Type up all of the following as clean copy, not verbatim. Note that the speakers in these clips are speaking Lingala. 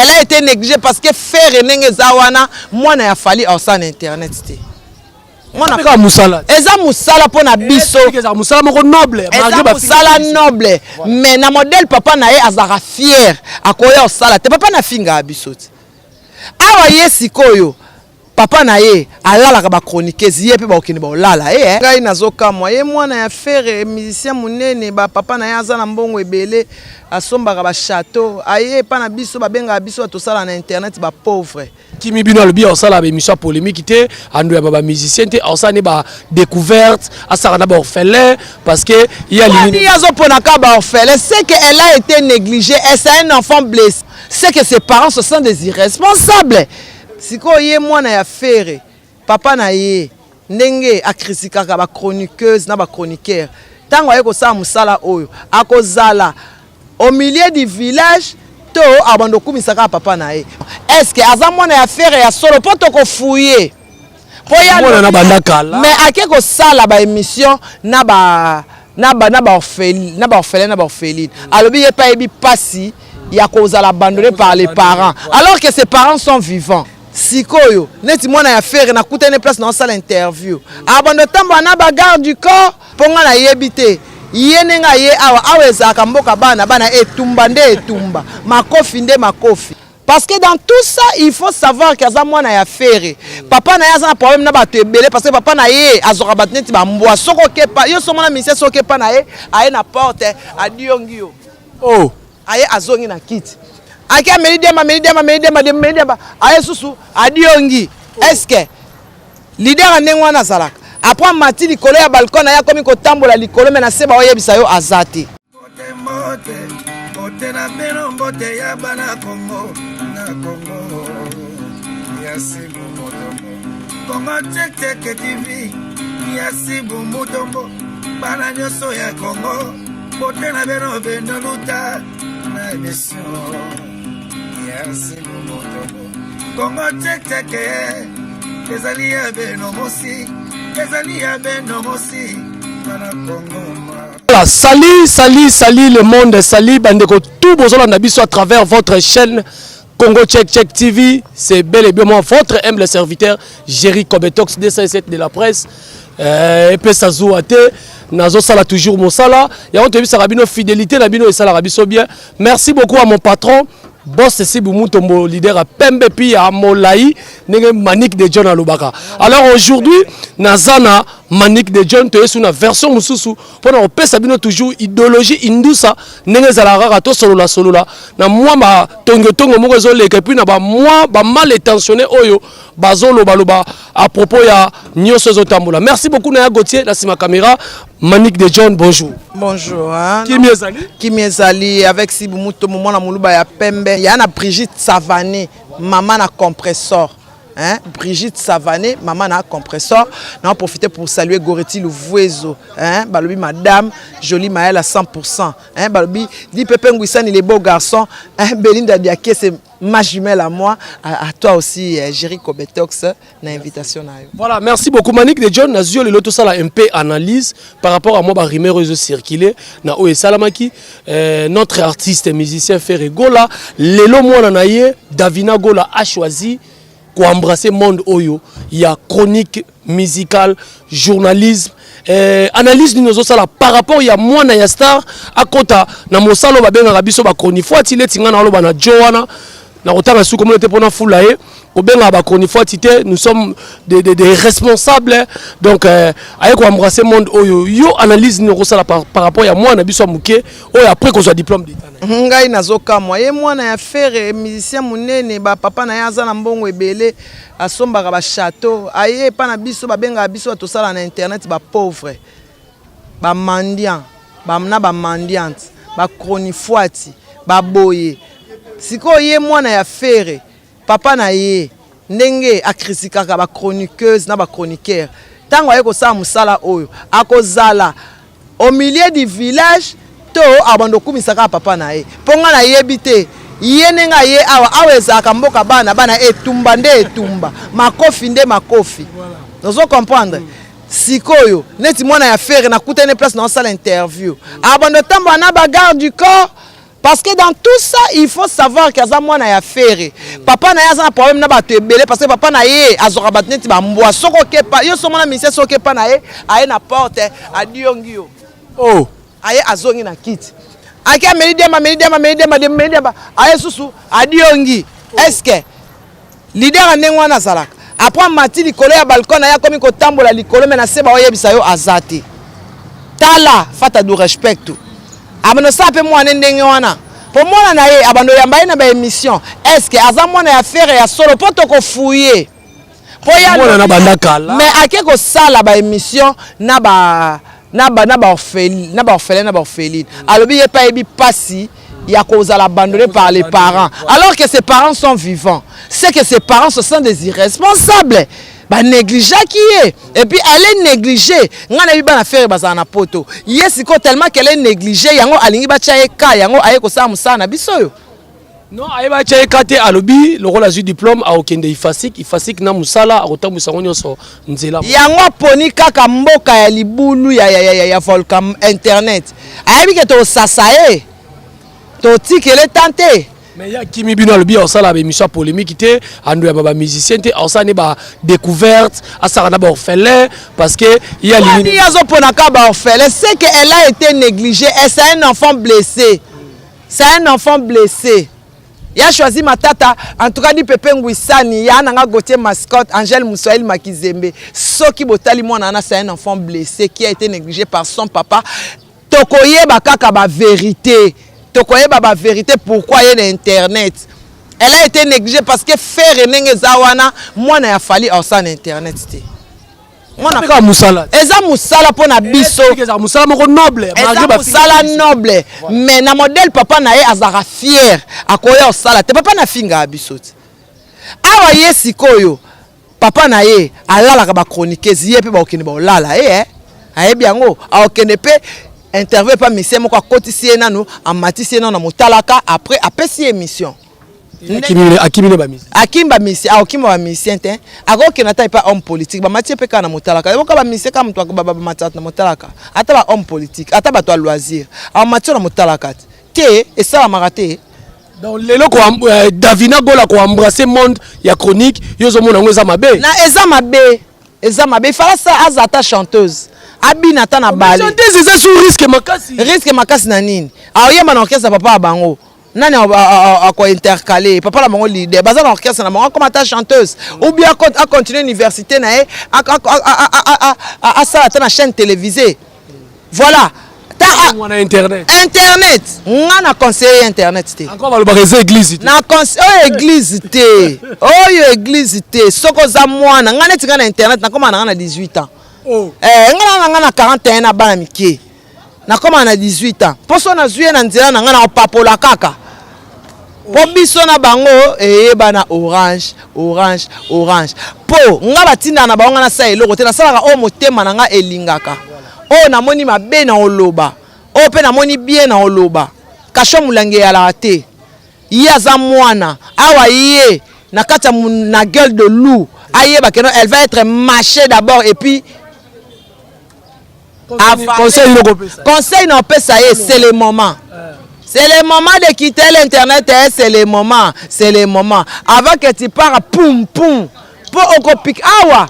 Elle a été négligée parce que Ferre ndenge eza wana, mwana ya Fally aosala na internet te. Mwana mosala. Eza mosala mpo na biso. Ezaka mosala moko noble. Eza mosala noble, mais na modèle papa na ye azalaka fier, akoya osala te. Papa na fingaka biso te awa. Ye sikoyo, papa na ye alalaka bachroniqueuse, ye mpe bakokende baolala ye. Ngai nazokamwa, ye mwana ya Ferre, musicien monene, bapapa na ye aza na mbongo ebele, asombaka bachateau, aye epa na biso, babengaka biso bato tosala na internet bapauvre. Kimi bino, alobi aosala baémission ya polémique te, andoyamba bamusicien te, aosala ne badécouverte, asalaka na baorphelin parce que ye alingi. Azoponaka baorphelin, c'est que elle a été négligée et c'est un enfant blessé, c'est que ses parents, ce sont des irresponsables. Sikoyo ye mwana ya Ferre, papa na ye ndenge akritikaka bachroniqueuse na bachroniqueur, ntango aye kosala mosala oyo, akozala au milieu du village to abanda okumisaka papa na ye? Est ce que aza mwana ya Ferre ya solo? Mpo tokofuye mpo ya mwana na banda kala. Mais ake kosala baémission na baorphelin, na baorpheline. Alobi ye mpe ayebi mpasi ya kozala abandonné par les parents, alors que ses parents sont vivants. Sikoyo neti mwana ya Ferre, nakutani place na osala interview, abanda otambola na bagarde du corps. Mpo nga nayebi te, ye ndenge aye awa, awa ezalaka mboka bana bana, etumba nde etumba, makofi nde makofi. Parce que dans tout ça, il faut savoir que aza mwana ya Ferre, papa na ye aza na problème na bato ebele, parce que papa na ye azwaka bato neti bambwa. Soki okepa yo, so mona ministère, soki okepa na ye, aye na porte, adiongi yo. Oh. Aye, azongi na kiti, ake, ameli diamba, ameli diamba, ameli diamba, ameli diamba, aye susu, adiongi. Est ce que leader ya ndenge wana azalaka? Après amati likolo ya balcon na ye, akomi kotambola likolo, mais na se baoyebisa yo aza te. Mbote, mbote, mbote na bino, mbote ya bana Kongo na Kongo ya Sibu Mutombo, Kongo Check Check TV ya Sibu Mutombo. Bana nyonso ya Kongo, mbote na bino, bino luta na émission ya Sibu Mutombo. Kongo Check Check ezali ya beno mosi, ezali ya beno mosi, bana Kongo. Voilà, salut, salut, salut le monde, salut bandeko tout bozolanda biso à travers votre chaîne Congo Check Check TV. C'est bel et bien moi, votre humble serviteur, Jerry Kobetox 207 de la presse. Epesa zuwa te, nazosala toujours mosala yango, toyebisaka bino fidélité na bino esalaka biso bien. Merci beaucoup à mon patron, boss Sibu Mutombo, leader ya pembe puis ya molai, ndenge Manique de John alobaka. Alors aujourd'hui naza na Manique de John, toyesu na version mosusu mpona kopesa bino toujours idéologie indusa, ndenge ezalaka kaka tosolola solola na mwa batongotongo moko ezoleka, et puis na bamwa bamal intentionné oyo bazolobaloba à propos ya nyonso ezotambola. Merci beaucoup na ya Gauthier na nsima caméra. Manique de John, bonjour. Bonjour, hein. Kimi ezali. Kimi ezali avec Sibu Mutombo, mwana moluba ya pembe, ya na Brigitte Savané, mama na compresseur, hein? Brigitte Savané, maman na compresseur. Na profiter pour saluer Goretti Louvuezo, hein? Balobi madame Jolie Maël à 100%, hein? Balobi dit Pepe Nguissani, les beaux garçons, hein? Belinda Diaké, c'est ma jumelle à moi, à toi aussi, Jerry Kobetox, na invitation na yo. Voilà, merci beaucoup Manick de John. Nazio lelo tosala un peu analyse par rapport à moi ba rumeur oyo circuler na oyo esalamaki. Notre artiste et musicien Ferre Gola, lelo mwana na ye Davina Gola a choisi koembrasser monde oyo ya chronique musicale, journalisme. Analyse nini ozosala par rapport ya mwana ya star akota na mosala oyo babengaka biso bachronifuati? Leti ngai na oloba na jo wana na kotanga suki omona te mpona fula ye kobengaka bachronifuati te. Nous sommes des responsables. Donc aye koembrasser monde oyo, yo analyse nini okosala par rapport ya mwana biso ya moke oyo après kozwa diplôme d'état na ye? Ngai nazokamwa, ye mwana ya Ferre, musicien monene, bapapa na ye aza na mbongo ebele, asombaka bachateau, aye epa na biso, babengaka biso bato tosala na internet bapauvre, bamendiant na bamendiante, bachronifuati baboye. Sikoyo ye mwana ya Ferre, papa na ye ndenge akritikaka bachroniqueuse na bachroniqueur, ntango aye kosala mosala oyo, akozala au milieu du village to abanda okumisaka papa na ye? Mpo nga nayebi te, ye ndenge aye awa, awa ezalaka mboka bana bana, etumba nde etumba, makofi nde makofi. Ozo comprendre? Sikoyo neti mwana ya Ferre, nakutani place na osala interview, abanda otambola na bagarde du corps. Parce que dans tout ça, il faut savoir que aza mwana ya Ferre. Papa na ye aza na problème na bato ebele parce que papa na ye azwaka bato neti bambwa. Soki okepa, yo somona musicien soki okepa na ye, aye na porte, adiongi yo. Oh. Aye azongi na kiti. Ake ameli diamba, ameli diamba, ameli diamba, ameli diamba, aye susu adiongi. Est-ce que leader ya ndenge wana azalaka? Après amati likolo ya balcon na ye akomi kotambola likolo mais na se baoyebisa yo aza te. Tala fata du respecto. Abanda osala mpe mwana ndenge wana mpo mwana na ye abanda oyamba ye na ba émission. Est-ce que aza mwana ya Ferre ya solo mpo tokofuye mpo ya Mwana na banda kala. Mais ake kosala ba émission na ba orpheline, na ba orphelin, na ba orpheline. Alobi ye pa yebi pasi ya kozala abandonné par les parents alors que ses parents sont vivants. C'est que ses parents, ce sont des irresponsables, banégligeaki ye et puis elle est négligée. Ngai nayebi bana Ferre bazala na poto. Ye sikoyo, tellement qu'elle est négligée, yango alingi batya ye ka yango aye kosala mosala na biso oyo. Non, ayeba atya ye ka te. Alobi lokola azwi diplôme, akokende IFASIC. IFASIC na mosala akotambwisa yango nyonso nzela. Yango aponi kaka mboka ya libulu ya volcan internet. Ayebi ke tosasa ye, totikele tan te. Mais ye akimi bino. Alobi akosala baémission ya polémique te, andoyamba bamusicien te, akosala nde badécouverte, asalaka na baorphelin parce que ye alingi. Wani azopona kaka baorphelin, c'est que elle a été négligée et c'est un enfant blessé, c'est un enfant blessé. Ya choisi Matata. En tout cas, di Pepe Ngwisani ya nanga, Gauthier Mascotte, Angèle Moussoil Makizembe, soki botali mwana wana, c'est un enfant blessé qui a été négligé par son papa. Tokoyeba kaka bavérité, tokoyeba bavérité pourquoi ye na internet. Elle a été négligée parce que Ferre ndenge eza wana, mwana ya Fally aosala na internet te. Mwana kaka mosala. Eza mosala mpo na biso. Ezala mosala moko noble. Eza mosala noble, mais na modèle papa na ye azalaka fier, akoya osala te. Papa na afingaka biso te awa. Ye sikoyo papa na ye alalaka bachroniqueuse, ye mpe bakokende baolala ye, eh? Ayebi yango, akokende mpe interview epa musicien moko, akotisi ye nanu, amatisi ye nanu na motalaka, après apesi ye émission. Akimi ne bamisi. Akimi bamusicien, akokima bamusicien te. Akokende ata epa homme politique, bamati ye mpe kaka na motalaka. Eboka bamusicien kaka moto bamataka na motalaka, ata ba homme politique, ata bato ya loisir, amati yo na motalaka te te, esalamaka te. Donc lelo Davina Gola koembrasser monde ya chronique, yo ozomona yango eza mabe? Na eza mabe, eza mabe. Ifala sa aza ata chanteuse, abina ata na bale. Chanteuse eza sous risque makasi. Risque makasi na nini? Aoyemba na orchestre papa ya bango, nani akointercale papa na bango? Leader baza na orchestre na bango, akoma ata chanteuse ou bien acontinue université na ye, asala ata na chaîne télévisée, voilà. Wana internet. Internet, nga na conseiller internet te. Encore balobaka eza église te. Na oyo église te, oyo église te. Soki oza mwana, nga neti nga na internet nakoma na nga na 18 ans. Oh. Eh, nga na nga na 41 na bana mike, nakoma na 18 ans mpo so nazwi ye na nzela na nga na kopapola kaka mpo biso na bango eyebana orange, orange, orange. Mpo nga batindaka na bango, nga nasala eloko te. Nasalaka oyo motema na nga elingaka. Oyo namoni mabe na oloba, oyo mpe namoni bien na oloba. Kasho molangi eyalaka te. Ye aza mwana awa, ye na kati ya na gueule de loup, ayeba que non, elle va être mâchée d'abord et puis Conseil okopesa? Conseil na opesa ye, c'est le moment, c'est le moment de quitter l'internet, eh, c'est le moment, c'est le moment avant que tu pars pum pum, mpo okopika awa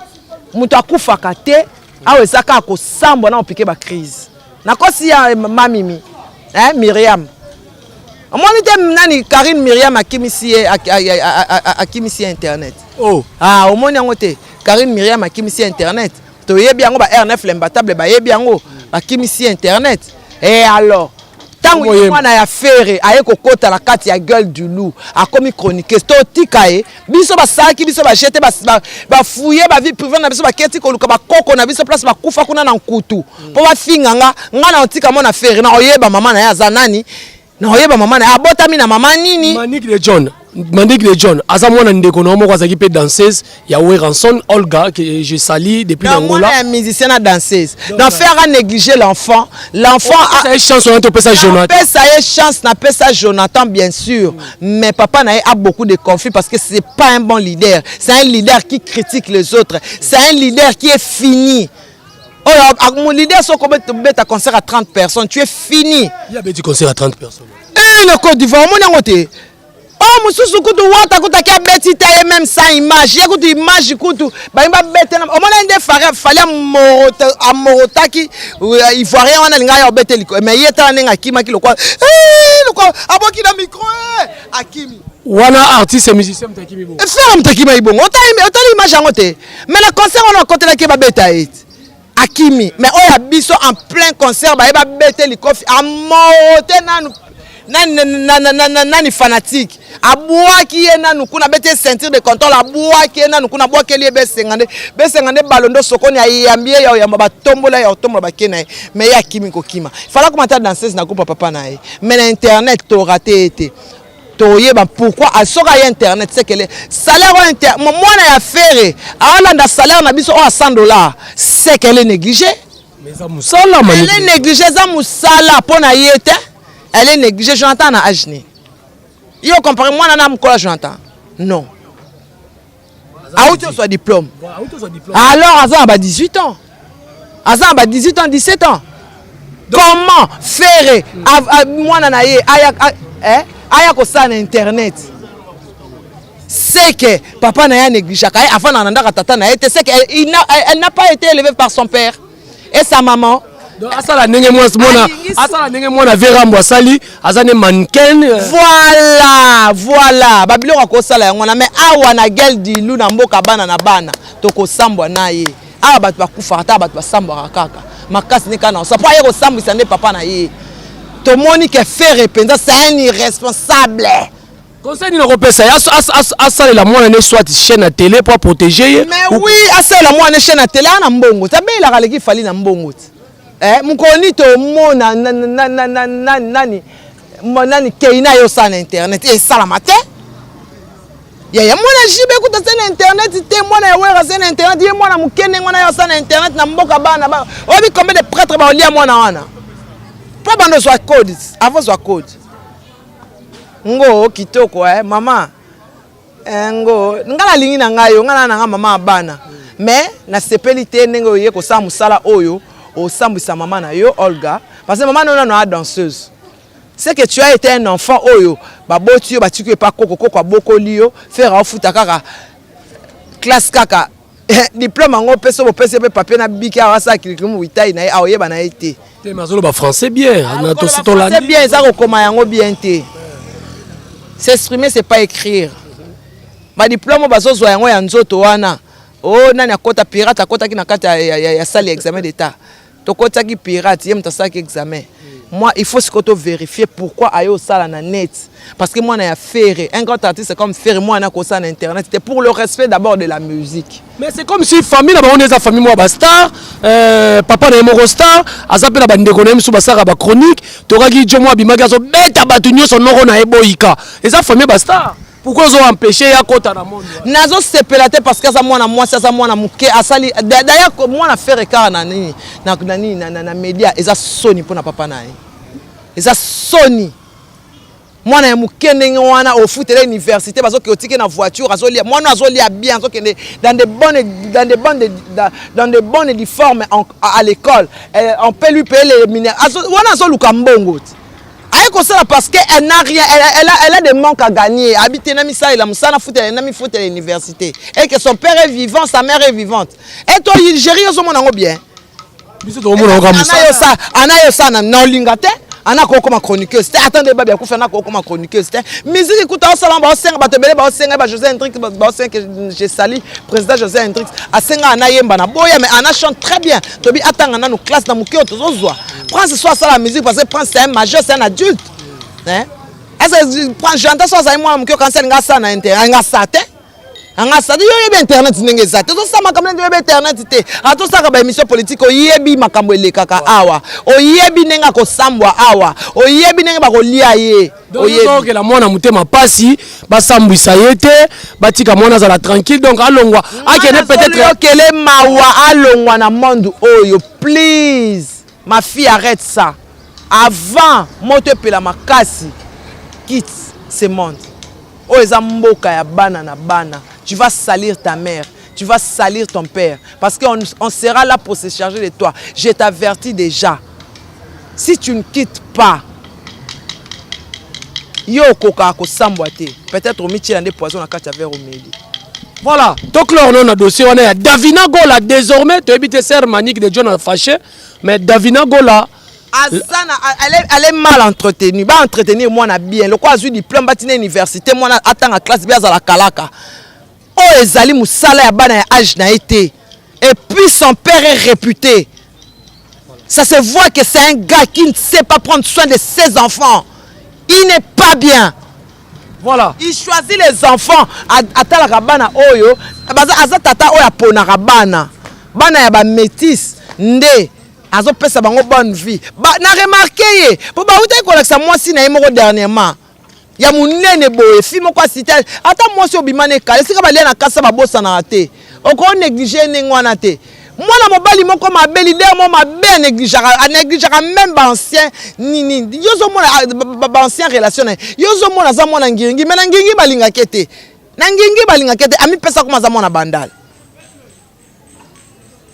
moto akufaka te. Awa eza kaka kosambwa na opike bacrise. Nakosi ya mamimi, eh, Miriam omoni te nani, Karine Miriam akimisi ye, akimisi ye internet. Oh. Ah, omoni yango te? Karine Miriam akimisi ye internet. Toyebi yango, ba R9 l'imbattable bayebi yango, bakimisi ye internet. Et alors ntango ye mwana ya Ferre aye kokɔta na kati ya gueule du loup, akomi chroniqueuse, totika ye. Biso basalaki biso bajete, bafuye bavie privée na biso, baketi koluka bakoko na biso place bakufa kuna na nkutu mpo bafinga nga. Nga na otika mwana Ferre, na oyeba mama na ye aza nani, na oyeba mama na ye abotami na mama nini. Manique de John, Manique de John aza mwana ndeko na yo moko azalaki mpe danseuse ya Werrason, Olga, que je salue depuis mwana Angola. Ya musicien na danseuse. Donc Ferre a négligé l'enfant, l'enfant. Opesa ye chance wana, topesa Jonathan. Napesa ye chance, napesa Jonathan, bien sûr, mais papa na ye a beaucoup de conflits parce que c'est pas un bon leader. C'est un leader qui critique les autres, c'est un leader qui est fini. Oyo mon leader, soki obeta concert à 30 personnes, tu es fini. Ye abeti concert à 30 personnes? Eh! Asali na Côte d'Ivoire, omoni yango te. Oyo mosusu kutu Wata kutu aki abeti te ye même sans image, ye kutu image kutu balingi babete na omona nde Fally amorotaki Ivoirien wana alinga ya obete liko, mais ye tala ndenge akimaki lokwa lokwa aboki na micro, akimi. Wana artiste musicien moto akimi bongo? Ferre moto akimaki bongo. Otali image yango te? Mais na concert wana akotelaki, babeta ye te, akimi. Mais oyo ya biso, en plein concert baye babete likofi, amorote nanu nani, nani fanatique abwaki ye nanu kuna, abeti ye ceinture de contrôle, abwaki ye nanu kuna, abwakeli ye besenga nde besenga nde balondo sokoni, ayambi ye ya oyamba, batombola ya otombola, bake na ye. Mais ye akimi kokima. Fala koma ata danseuse na groupe ya papa na ye. Mais na internet torate ye te, toyeba pourquoi. Soki aye internet, sekele salaire oyo mwana ya Ferre aolanda, salaire na biso oyo ya 100 $, sekele négligé. Eza mosala. Elle est négligé, eza mosala mpo na ye te, elle est négligée. Jonathan na age nini yo compare mwana na mokola Jonathan? Non, auti ozwa diplôme, alors aza na ba 18 ans, aza na ba 18 ans, 17 ans. Comment Ferre, mwana na ye aya, eh, aya kosala na internet? C'est que papa na ye anégligeaka ye, afandaka na ndako tata na ye te. C'est que elle n'a pas été élevée par son père et sa maman. Donc asala ndenge mwana, asala ndenge mwana Verambo asali, aza ne mannequin. Voilà, babiloko akosala yango wana. Mais awa na gueule du loup, na mboka bana na bana, tokosambwa na ye. Awa bato bakufaka ta, bato basambwaka kaka makasi nde kaka na osa mpo aye kosambwisa nde papa na ye. Tomoni ke Ferre mpenza, c'est un irresponsable. Conseil nini akopesa ye? Asalela mwana ne soit chaîne ya télé po aprotéger ye? Mais oui, asalela mwana ne chaîne ya télé. Aa na mbongo ti, abeyelaka, aleki Fally na mbongo ti. Mokolo nini tomona nani nani Keina ye osala na internet? Esalama te. Yaya mwana jibe kuta se na internet te, mwana ya Wera se na internet. Ye mwana moke ndenge wana ye osala na internet na mboka bana ba oyebi combien de prêtre baolia mwana wana mpo bando ozwa code avant ozwa code ngo kitoko. Mama ngo nga nalingi na ngai yo, nga na nanga mama ya bana, mais nasepeli te ndenge oye kosala mosala oyo osambwisa mama na yo Olga, parce que mama na yo nano aya danseuse. C'est que tu as été un enfant oyo baboti yo, batiki yo epa koko, koko abokoli yo. Ferre aofuta kaka classe, kaka diplôme yango mpe so bopesi ye mpe papier na biki awa, asala kilikilimu witai na ye, aoyeba na ye te. Te, mais azoloba français bien. Na Français bien, eza kokoma yango bien te. S'exprimer, c'est pas écrire. Badiplôme oyo bazozwa yango ya nzoto wana o nani akota pirate, akotaki na kati ya salle ya examen d'état, tokotaki pirate, ye moto asalaki examen. Moi, il faut sikoyo tovérifier pourquoi aye osala na net, parce que mwana ya Ferre, un grand artiste comme Ferre, mwana akosala na internet te, pour le respect d'abord de la musique. Mais c'est comme si famille na bango nde eza famille moko ya bastar. Papa na ye moko star, aza mpe na bandeko na ye mosusu basalaka bachronique. Tokaki jo mo abimaki azobeta bato nyonso noko na ye boyika. Eza famille bastar, pourquoi ozo empêcher ye akota na monde? Nazosepela te parce que aza mwana mwasi, aza mwana moke. Asali d'ailleurs mwana Ferre kaka na nini, na nini, na média. Eza soni mpona papa na ye, eza soni. Mwana ya moke ndenge wana ofutela université, bazokende otike na voiture, azolia, mwana azolia bien, azokende dans de bonnes uniformes à l'école. On peut lui payer les mineurs wana, azoluka mbongo ti aye kosala parce que elle n'a rien, elle a des manques à gagner. Abi te na misalela mosala, futela na mifutela université, et que son père est vivant, sa mère est vivante. Et toi Géri, ozomona yango bien? Biso tokomona yango kaka mosala. Ana yo sana na olinga te, ana kokoma chroniqueuse te. Attends, babi akufi, ana kokoma chroniqueuse te. Musique ekuta osala, baosenga bato ebele, baosenga ba José Hendrix, baosenga que je sali président José Hendrix, asenga ana yemba na boya. Mais ana chante très bien. Tobi atanga nanu classe na moke oyo tozozwa. Prince so asala musique, parce que Prince, c'est un majeur, c'est un adulte, hein? Est-ce que Jonathan so azali mwana moke, okanisi alinga asala na internet? Alinga asala te, anga sadi. Yo oyebi internet ndenge eza te, tozosala makambo ndenge oyebi internet te. Atosalaka baémission politique, oyebi makambo elekaka awa, oyebi ndenge akosambwa awa, oyebi ndenge bakolia ye. Oyokela mwana motema pasi, basambwisa ye te, batika mwana azala tranquille. Donc alongwa, akende peut-être. Okele mawa, alongwa na monde oyo. Please ma fille, arrête ça avant moto epela makasi. Quitte ce monde oyo eza mboka ya bana na bana. Tu vas salir ta mère, tu vas salir ton père, parce qu'on on sera là pour se charger de toi. Je t'avertis déjà, si tu ne quittes pas. Yo okokaka kosambwa te. Peut-être omitiela nde poison na kati ya verre omeli. Voilà, toclore no na dossier wana ya Davina Gola. Désormais toyebi te, sœur Manique de John a fâché, mais Davina Gola aza na elle est mal entretenue. Ba entretenir mwana bien. Lokola azwi diplôme, batina université, mwana atanga classe bi, azala kalaka. Oyo ezali mosala ya bana ya age na ye te. Et puis son père est réputé, ça se voit que c'est un gars qui ne sait pas prendre soin de ses enfants. Il n'est pas bien. Il choisit les enfants, atalaka bana oyo aza tata oyo aponaka bana, bana ya bamétis nde azopesa bango bonne vie. Na remarquer ye mpo bautaki kolakisa mwasi na ye moko dernièrement ya monene boye, fi moko asite ata mwasi obima na ekala esika balia na kasa, babosanaka te. Okonégliger ndenge wana te. Mwana mobali moko mabe, leader moko mabe, anégligeaka même baancien nini. Yo ozomona baancien relation na ye, yo ozomona aza mwana ngiringi, mais na ngiringi balingaki te, na ngiringi balingaki te. Amipesa koma aza mwana Bandala.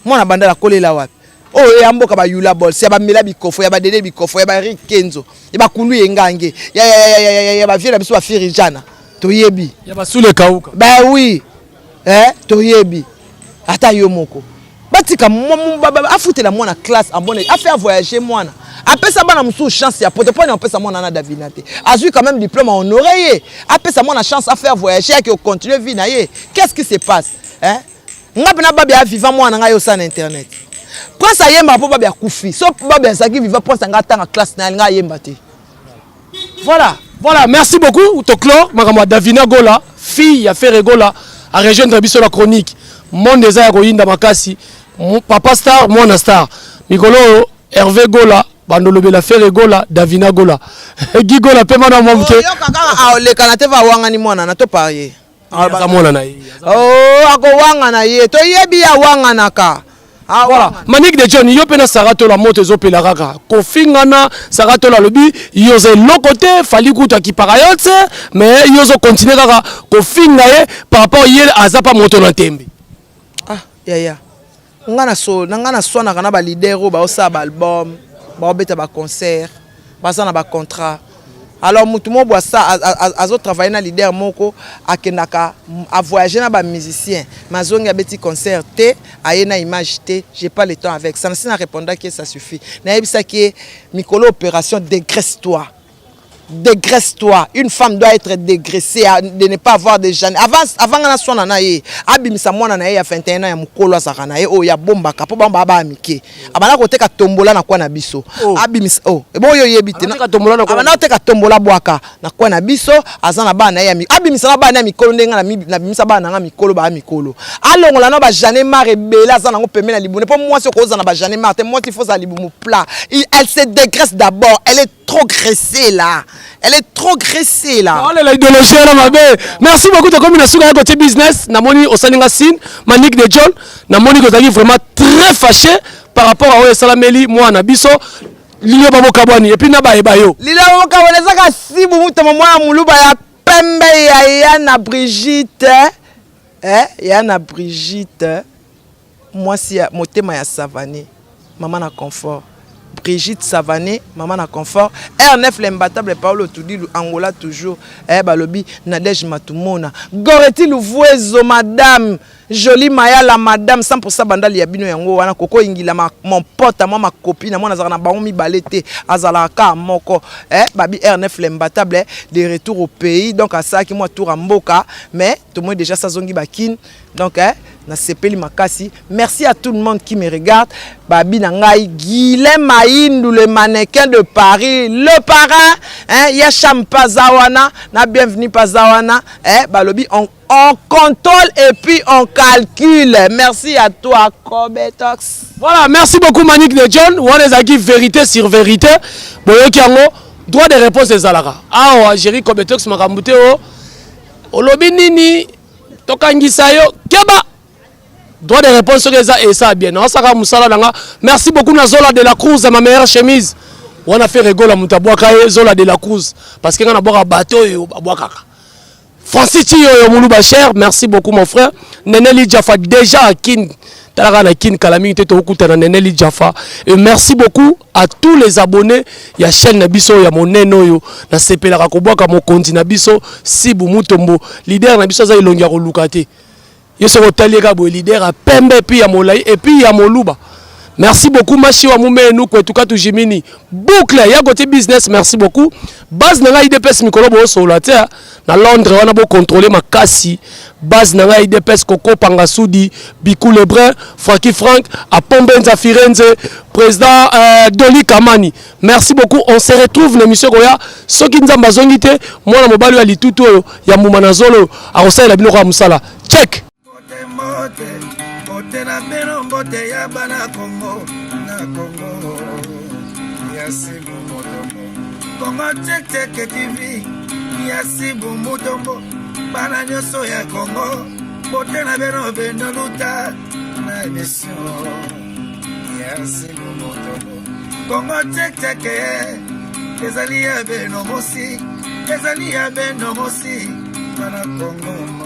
Mwana Bandala akolela wapi? Oyo ya mboka bayula bols, ya bamela bikofo, ya badede bikofo, ya barik kenzo, ya bakulu yengange, ya bavie na biso bafiri jana, toyebi. Ya basule kauka. Ba oui, eh, toyebi. Ata yo moko batika afutela mwana classe en bonne, afaire voyager mwana, apesa bana mosusu chance ya poto. Mpona apesa mwana na Davina te, azwi quand même diplôme, ahonore ye, apesa mwana chance, afaire voyager, ake ocontinue vie na ye. Qu'est-ce qui se passe, hein? Nga mpena babi avivant, mwana ngai osala na internet. Prince ayemba mpo babi akufi. So babi azalaki vivant, Prince anga atanga classe na ye, ngai ayemba te. Voilà. Voilà, merci beaucoup. Toclore makambo ya Davina Gola, fille ya Ferre Gola, a rejoindre biso la chronique. Monde eza ya koyinda makasi. Papa star, mwana star. Mikolo oyo Hervé Gola bandolobela Ferre Gola, Davina Gola, Guy Gola pe mwana mwa moke. Oyoka kaka aolekana te, va awangani mwana na to parie. Aza mwana na ye. Oh, akowangana ye, toyebi ye awanganaka. Voilà, Manique de John, yo mpe na Sara Tola, moto ezopela kaka kofingana. Sara Tola alobi yo oza eloko te, Fally kutu akipaka yo te, mais yo ozocontinue kaka kofinga ye par rapport ye aza pa moto na ntembe. Ah yaya, nga na so na nga naswanaka na baleader oyo baosala baalbum, baobeta baconcert, baza na bacontrat. Alors motu moko boye azotravaille na leader moko, akendaka avoyage na bamusicien, mais azongi, abeti concert te, aye na image te. J'ai pas le temps avec ça. Nasi na répondaki ye, ça suffit. Nayebisaki ye mikolo opération dégraisse toi, dégraisse-toi. Une femme doit être dégraissée, de ne pas avoir de gêne. Avant, avant nga naswana na ye, abimisa mwana na ye ya 21 ans ya mokolo azalaka na ye, oyo ya bombaka mpo bango baa mike. Abanda koteka tombola na kwa na biso. Oh. Abimisa, oh, ebo oyo oyebi te. Abanda koteka tombola na kwa na Abanda koteka tombola bwaka na kwa na biso, aza na bana na ye ya abimisa na bana ya mikolo ndenge nga nabimisa bana na nga mikolo baa mikolo. Alongola na ba Jeanne Mar ebele aza nango pembeni na libumu. Mpo mwasi okozala na ba Jeanne Mar te, mwasi faut ozala libumu plat. Elle se dégraisse d'abord, elle est trop graissée là. Elle est trop graissée là. Olela idéologie wana mabe. Merci beaucoup, tokomi na suka ya kotie business. Namoni osalinga signe, Manique de John. Namoni kozalaki vraiment très fâché par rapport à oyo esalameli mwana biso liloba bokabwani et puis na bayeba yo. Lila mokabona ezaka sibu mutama mwana muluba ya pembe ya ya na Brigitte. Eh, ya na Brigitte. Mwasi ya motema ya Savane. Mama na confort. Brigitte Savané, maman na confort. R9 l'imbattable Paolo Tudilu, Angola toujours. Eh, balobi, Nadège Matumona. Goretti Louvuezo, madame. Jolie Maya, la madame. 100% bandali ya bino yango wana. Koko Ingila, ma, mon pote, moi, ma copine. Moi, nazala na bango mibale te. Azala ka moko. Eh, babi R9 l'imbattable, eh, de retour au pays. Donc, asaki moi tour à mboka. Mais, tout le monde déjà, ça zongi bakin. Donc, eh, nasepeli makasi. Merci à tout le monde qui me regarde. Babi na ngai, Guilain Maïndou, le mannequin de Paris, le parrain, hein, Yacham Pazawana, na bienvenue Pazawana, hein, balobi, on contrôle et puis on calcule. Merci à toi, Kobetox. Voilà, merci beaucoup Manique de John. Wana ezalaki vérité sur vérité. Boyoki yango, droit de réponse ezalaka. Awa Jerry Kobetox makambo te o. Olobi nini tokangisa yo keba. Droit de réponse soki eza esa bien. Naosaka mosala na nga. Merci beaucoup na Zola de la Cruz, ma meilleure chemise. Wana fait rigola moto abwaka ye Zola de la Cruz parce que nga nabwaka bato oyo babwakaka. Francis Chiyoyo Moulouba cher, merci beaucoup mon frère. Neneli Jaffa déjà à Kin. Talaka na Kin kala mingi te tokokutana Nene Lidjafa. Et merci beaucoup à tous les abonnés ya chaîne na biso ya monene oyo nasepelaka kobwaka mokonzi na biso Sibu Mutombo, leader na biso aza elongi ya koluka te. Ye soki otali ye kaka boye leader ya pembe puis ya molai et puis ya moluba. Merci beaucoup Mashiwa Mumenu Kwetuka Tujimini. Boucle ya côté business merci beaucoup. Base na ngai IDPS mikolo bosolola te na Londres wana bo contrôler makasi. Base na ngai IDPS Coco Pangasudi, Bikou Lebrun, Francky Frank, Apombenza Firenze, président Dolly Kamani. Merci beaucoup. On se retrouve na émission koya. Soki Nzambe azongi te, mwana mobali ya litutu oyo ya mbuma na zolo akosalela bino kwa musala. Check. Mbote mbote mbote na bino mbote ya bana Congo na Congo ya Sibu Mutombo Congo Check Check TV ya Sibu Mutombo bana nyonso ya Congo mbote na bino bino luta na émission ya Sibu Mutombo Congo Check Check ezali ya bino mosi ezali ya bino mosi bana Congo.